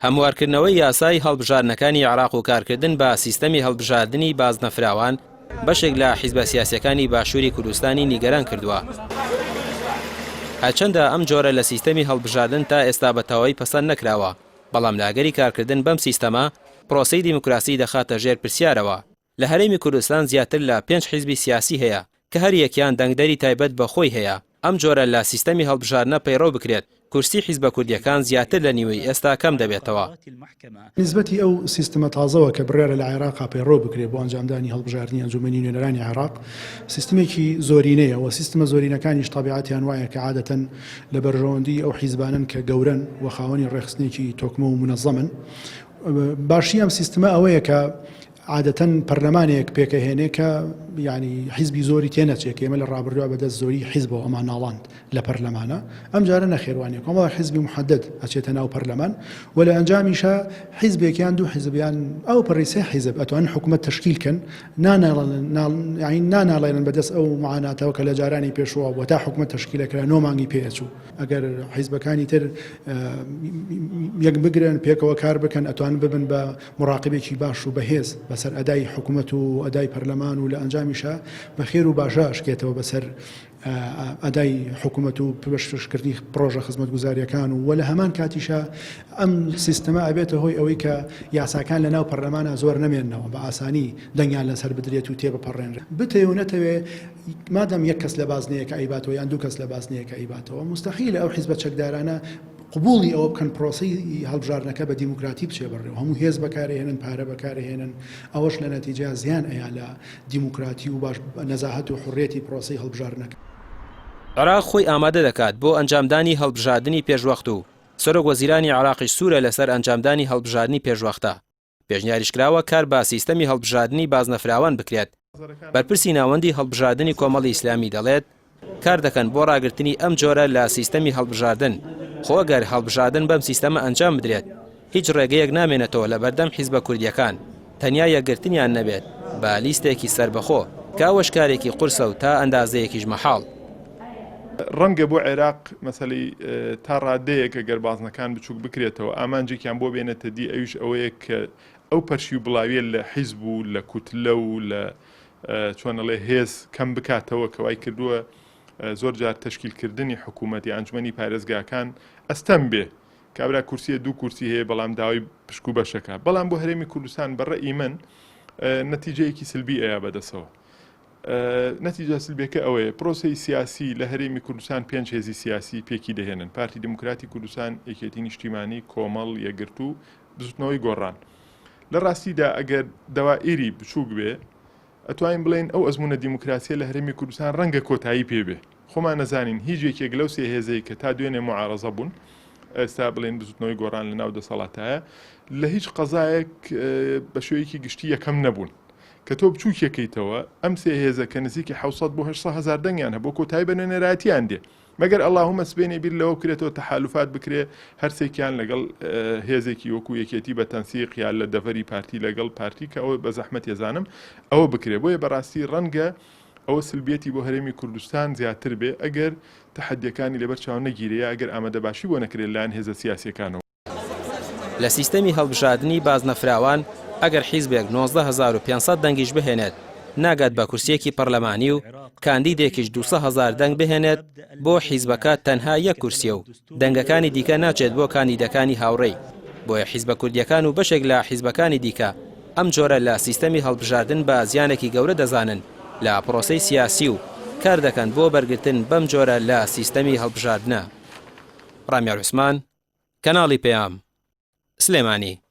هەموارکردنەوەی یاسای هەڵبژاردنەکانی عێراق و کارکردن بە سیستەمی هەڵبژاردنی بازنەفراوان بەشێک لە حیزبە سیاسیەکانی باشووری کوردستانی نیگەران کردووە. هەرچەندە ئەم جۆرە لە سیستەمی هەڵبژاردن تا ئێستا بە تەواوی پەسەند نەکراوە، بەڵام لە ئەگەری کارکردن بەم سیستەمە پرۆسەی دیموکراسی دەخاتە ژێر پرسیارەوە. لە هەرێمی کوردستان زیاتر لە پێنج حیزبی سیاسی هەیە کە هەریەکیان دەنگدەری تایبەت بە خۆی هەیە، ئەم جۆرە لە سیستەمی هەڵبژاردنە پەیڕەو بکرێت، کورسی حیزبە کوردییەکان زیاتر لە نیوەی ئێستا کەم دەبێتەوە. نیسبەتی ئەو سیستمە تازەوە کە بڕیارە لە عێراقا پەیڕەو بکرێت بۆ ئەنجامدانی هەڵبژاردنی ئەنجومەنی نوێنەرانی عێراق، سیستمێکی زۆرینەیە و سیستمە زۆرینەکانیش تەبیعەتیان وایە کە عادەتەن لە بەرژەوەندیی ئەو حیزبانەن کە گەورەن و خاوەنی ڕێکخستنێکی تۆکمە و مونەزەمن. باشی ئەم سیستمە ئەوەیە کە عادەتەن پەرلەمانێک پێکەهێنێ کە یانی حیزبی زۆری تێنەچێ کە ئێمە لە ڕابردووە بەدەست زۆری حیزبەوە ئەمان ناڵاند لە پەرلەمانە ئەم جارە نەخێر وانیە کۆمەڵێک حیزبی محەدەد ئەچێتە ناو پەرلەمان و لە ئەنجامیشا حیزبێک یان دوو حیزب یان ئەو پەڕی سێ حیزب ئەتوانن حکوومەت تەشکیل کەن ناناڵێنن ناناڵێنن بەدەست ئەو معاناتەوە کە لە جارانی پێشووە بووە تا حکوومەت تەشکیلەکرا نۆ مانگی پێ ئەچوو. ئەگەر حیزبەکانی تر یەک بگرن پێکەوە کار بکەن ئەتوانن ببن بە مراقبێکی باش و بەهێز بەسەر ئەدای حکوومەت و ئەدای پەرلەمان و لە ئەنجامیشا بە خێر و باشە ئەشکێتەوە بەسەر ئەدای حکوومەت و پشکردنی پرۆژە خزمەتگوزاریەکان و وە لە هەمان کاتیشا ئەم سیستەمە ئەبێتە هۆی ئەوەی کە یاساکان لە ناو پەرلەمانە زۆر نەمێننەوە بە ئاسانی دەنگیان لەسەر بدرێت و تێبپەڕێنرێت بتەوێ و نەتەوێ مادام یەک کەس لە بازنەیەکە ئەیباتەوە یان دوو کەس لە بازنەیەکە ئەیباتەوە موستەحیلە ئەو حیزبە چەکدارانە قبوڵی ئەوە بکەن پرۆسەی هەڵبژاردنەکە بە دیموکراتی بچێ بەڕێوە هەموو هێز بەکارئەهێنن پارە بەکارئەهێنن ئەوەش لە نەتیجە زیان ئەیا لە دیموکراتی و باش نەزاهەت و حوڕیەتی پرۆسەی هەڵبژاردنەکە. عێراق خۆی ئامادە دەکات بۆ ئەنجامدانی هەڵبژاردنی پێشوەخت و سەرۆک وەزیرانی عێراقیش سوورە لەسەر ئەنجامدانی هەڵبژاردنی پێشوەختە. پێشنیاریش کراوە کار بە سیستەمی هەڵبژاردنی بازنەفراوان بکرێت. بەرپرسی ناوەندی هەڵبژاردنی کۆمەڵی ئیسلامی دەڵێت، کار دەکەن بۆ ڕاگرتنی ئەم جۆرە لە سیستەمی هەڵبژاردن، خۆ ئەگەر هەڵبژاردن بەم سیستەمە ئەنجام بدرێت، هیچ ڕێگەیەک نامێنێتەوە لەبەردەم حیزبە کوردییەکان، تەنیا یەکگرتنیان نەبێت بە لیستێکی سەربەخۆ، کە ئەوەش کارێکی قورسە و تا ئەندازەیەکیش مەحاڵ. ڕەنگە بۆ عێراق مەسەلەی تا ڕادەیەک گەر بازنەکان بچووک بکرێتەوە ئامانجێکیان بۆ بێنێتە دی ئەویش ئەوەیە کە ئەو پەرشی و بڵاویە لە حیزب و لە کوتلە و لە چۆنەڵێ هێز کەم بکاتەوە کە وای کردووە زۆر جار تەشکیلکردنی حکوومەت یا ئەنجومەنی پارێزگاکان ئەستەم بێ کابرا کورسیە دوو کورسی هەیە بەڵام داوای پشک و بەشەکە بەڵام بۆ هەرێمی کوردستان بە ڕەئی من نەتیجەیەکی سلبی ئەیا بەدەسەوە نەتیجە سلبیەکە ئەوەیە پرۆسەی سیاسی لە هەرێمی کوردستان پێنج هێزی سیاسی پێکی دەهێنن پارتی دیموکراتی کوردستان یەکێتی نیشتیمانی کۆمەڵ یەکگرتوو بزوتنەوەی گۆڕان لە ڕاستیدا ئەگەر دەوائیری بچووک بێ ئەتوانین بڵێن ئەو ئەزمونە دیموکراسیە لە هەرێمی کوردستان ڕەنگە کۆتایی پێ بێ خۆمان نەزانین هیچ یەکێک لەو سێ هێزەی کە تا دوێنێ معارەزە بوون ئێستا بڵێن بزوتنەوەی گۆڕان لە ناو دەسەڵاتایە لە هیچ قەزایەک بە شێوەیەکی گشتی یەکەم نەبوون کە تۆ بچووکیەکەیتەوە ئەم سێ هێزە کە نزیکی 700 بۆ 800 هەزار دەنگیان هەبوو کۆتایی بە نوێنەرایەتیان دێ مەگەر ئەڵاهومە سبەینێ بیر لەوە بکرێتەوە تەحالوفات بکرێ هەرسێکیان لەگەڵ هێزێکی وەکو یەکێتی بە تەنسیق یا لە دەڤەری پارتی لەگەڵ پارتی کە ئەوە بە زەحمەت ێزانم ئەوە بکرێ بۆیە بەڕاستی ڕەنگە ئەوە سلبیەتی بۆ هەرێمی کوردستان زیاتر بێ ئەگەر تەحەدیەکانی لەبەر چاو نەگیرێ یا ئەگەر ئامادەباشی بۆ نەکرێ لەلایەن هێزە سیاسیەکانەوە. لە سیستەمی هەڵبژاردنی بازنە فراوان ئەگەر حیزبێک 19,500 دەنگیش بهێنێت ناگات بە کورسیەکی پەرلەمانی و کاندیدێکیش 200 هەزار دەنگ بهێنێت بۆ حیزبەکە تەنها یەک کورسیە و دەنگەکانی دیکە ناچێت بۆ کاندیدەکانی هاوڕێی بۆیە حیزبە کوردیەکان و بەشێک لە حیزبەکانی دیکە ئەم جۆرە لە سیستەمی هەڵبژاردن بە زیانێکی گەورە دەزانن لە پرۆسەی سیاسی و کار دەکەن بۆ بەرگرتن بەم جۆرە لە سیستەمی هەڵبژاردنە. ڕامیار عوسمان، کەناڵی پەیام، سلێمانی.